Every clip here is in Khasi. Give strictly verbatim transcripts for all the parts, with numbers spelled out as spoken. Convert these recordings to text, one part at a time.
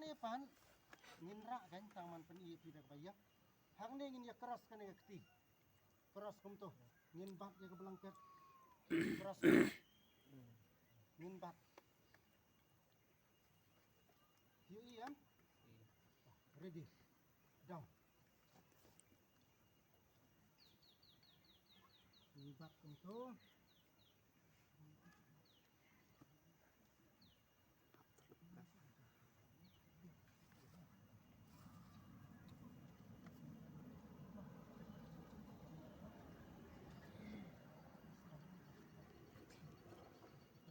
Te pan ngin rah kan tang man pyn-i phi da kaba ïap. Hangne ngin ïa cross kane ka kti. Cross kumto. Ngin bat ïa ka blanket. Cross. Ngin bat. Phi ïohi em? Ready. Down. Ngin bat kumto.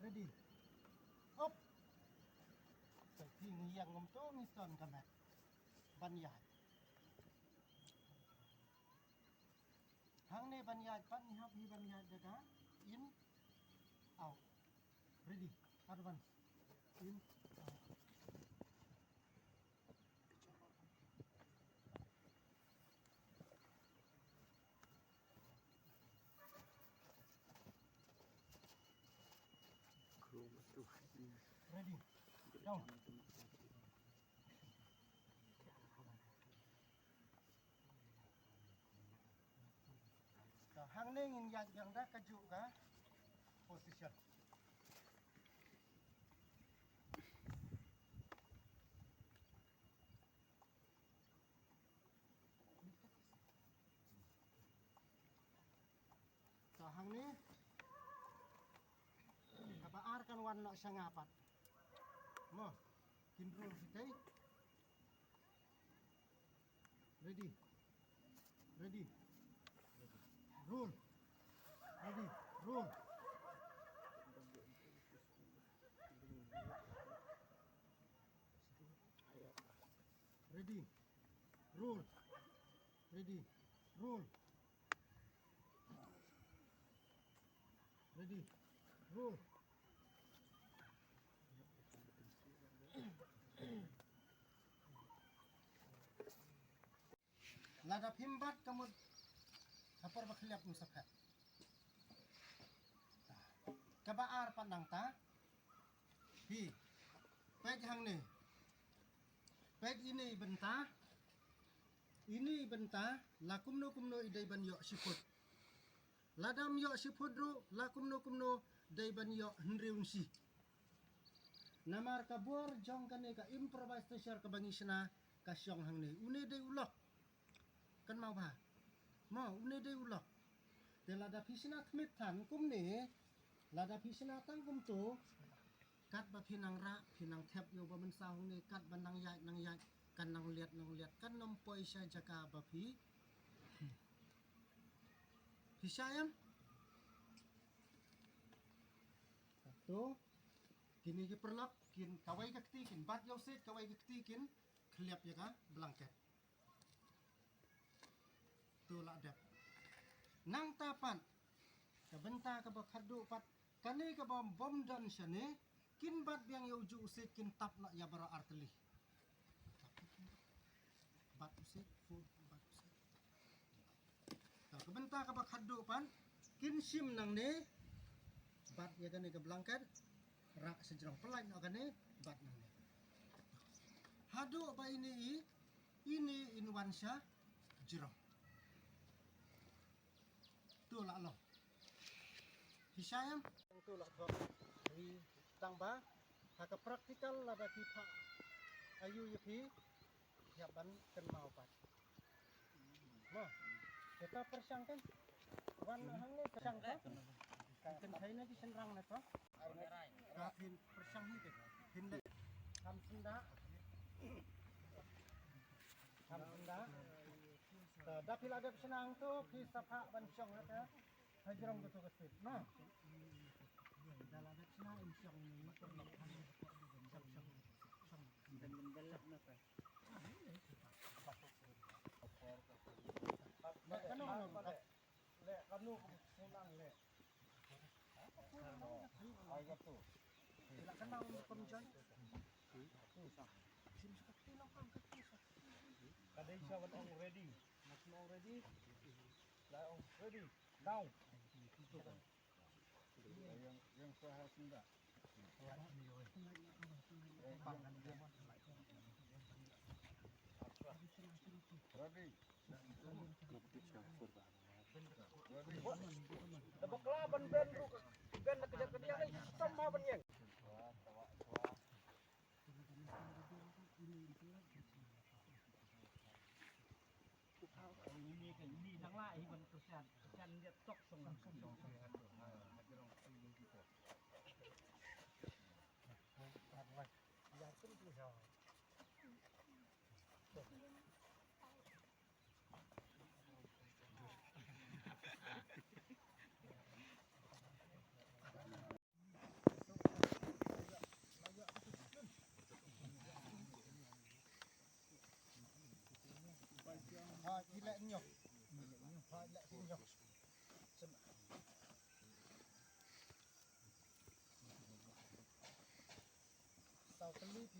Ready. Up. Sa phi ngi ïeng kumto ngi son ka met. Ban ïaid. Hangne ban ïaid pat ngi hap hi ban ïaid da ka in, out. Ready. Advance. In, out. Ready. Down. Ka hangne ngin ïaid biang da kajuh ka position. Ka hangne kaba ar kan wan noh sha nga pat. Mo, kin roll shatei. Ready. Ready. Roll. Ready. Roll. Ready. Roll. Ready. Roll. Ready. Roll. Lada phim bat ka mut ha por ba khliap, um sa phet. Kaba ar pat nangta. Phi peit hangne. Peit ine i bynta. Ine i bynta la kumno kumno i dei ban ïoh shi phut. Lada ym ïoh shi phut ruh la kumno kumno dei ban ïoh hynriew inshi. Namar ka bor jong kane ka improvised stretcher kaba ngi shna ka shong hangne. Une dei u lok. Kynmaw bha. Mo, une dei u lok. Te lada phi shna khmih than kumne, lada phi shna tang kumto, katba phi nang rah, phi nang thep ïa uba mynsaw hangne, katba nang ïaid nang ïaid, kan nang liat nang liat, kan nym poi sha jaka ba phi. Phi shai em? To. Kine ki paralok kin, kawei ka kti kin bat ïa u siej, kawei ka kti kin khliap ïa ka blanket. To la dep. Nangta pat ka bynta kaba khatduh pat, kane kaba ym don shane, kin bat biang ïa u juh u siej, kin tap noh ïa baroh artylli. Bat u siej, fu, bat u siej. Ka bynta kaba khatduh pat, kin shim nangne, bat ïa kane ka blanket, rah sha jrong, pynlait noh kane, bat nangne. Haduh ba ine i, ine in wan sha jrong. To la long. Phi shai em? To la thok. Ri tang ba ha ka practical lada ki phah ayu ïa phi, ïa ban kynmaw pat. Mo, kita pyrshang kan? Wan hangne pyrshang kan? Kan kynthei na ki shynrang na to. Ka phin pyrshang hi te. Phin le. Kham syndah. Kham syndah. Da phi la dep shna hangto phi sa phah ban shong ha ka. Ha jrong kato ka street. Mo. Da la dep shna in shong ni. Shong, shong, shong. Ba kano, kano, kano. Le, kano, kano, le. Ai, kano. Le, kano, kano, join. Ka dei sa ban ong ready. Mas ong ready. La ong ready. Now. Yang, yang sah senda. Yang, yang, yang. Da bakla ban ben ruh, ben da kjat ka diang, ai, tam ha ban ïeng.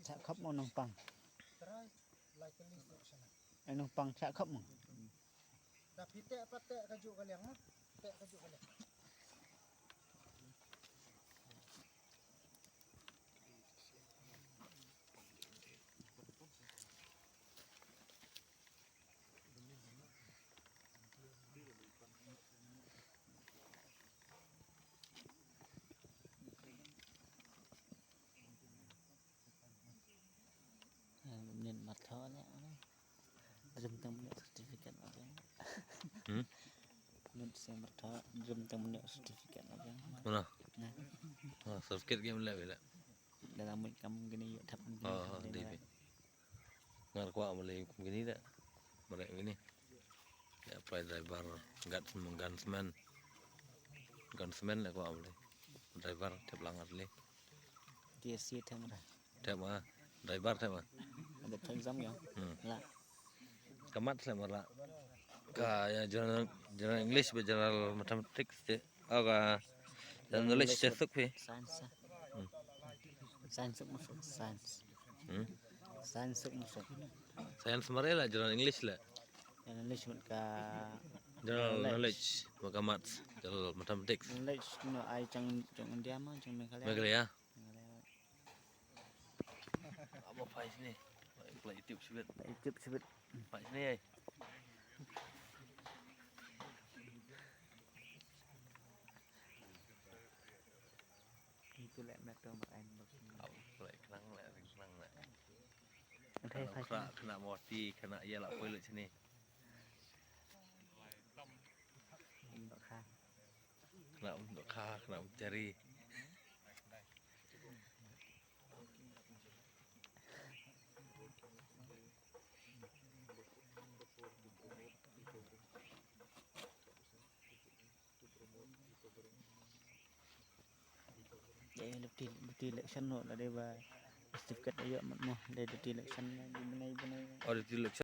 Shah khop mo nongpang. Ai nongpang shah khop mo. Da phi teh pat teh kajuh ka liang mo. Teh kajuh ka liang. Mynnin marthoh ne. Rem tang mynnin certificate ma biang. Hmm? Mynnin se marthoh, rem tang mynnin certificate ma biang. Mana? Nah. Ah, certificate ke mynnin biang. Dalam mut kam gini yuk thap. Ah, di bi. Ngar kwah mele kum gini da. Mele gini. Ya, apply driver, guardsman, gunsman. Gunsman le kwah mele. Driver, thep lang ar le. T S C thep ma. Thep ma. Driver thep ma. Ada thep exam ya. Hmm. La. Ka maths le ma la. Ka ya general, general English bad general mathematics te. Oh, ka general knowledge te suk phi. Science. Hmm. Science suk masuk science. Hmm? Science suk masuk. Science mare la general English le. General English mut ka general knowledge, mut ka maths, general mathematics. Knowledge no ai jong, jong India ma, jong Meghalaya. Meghalaya. Meghalaya. Aba phai sini. Play YouTube sibit. Play YouTube sibit. Phai sini ai. Itu lek metong bak ain bak. Au, lek khnang, lek ring khnang, lek. Khnang phai, phai khra, sini. Khnang mawti, khnang ïa la poi lek sini. Bak kha. Khnang bak kha, khnang jari. Dei, lep ti, lep ti election no, la dei ba certificate ayo mat mo, dei lep ti election, di bnai, bnai. Oh, lep ti election.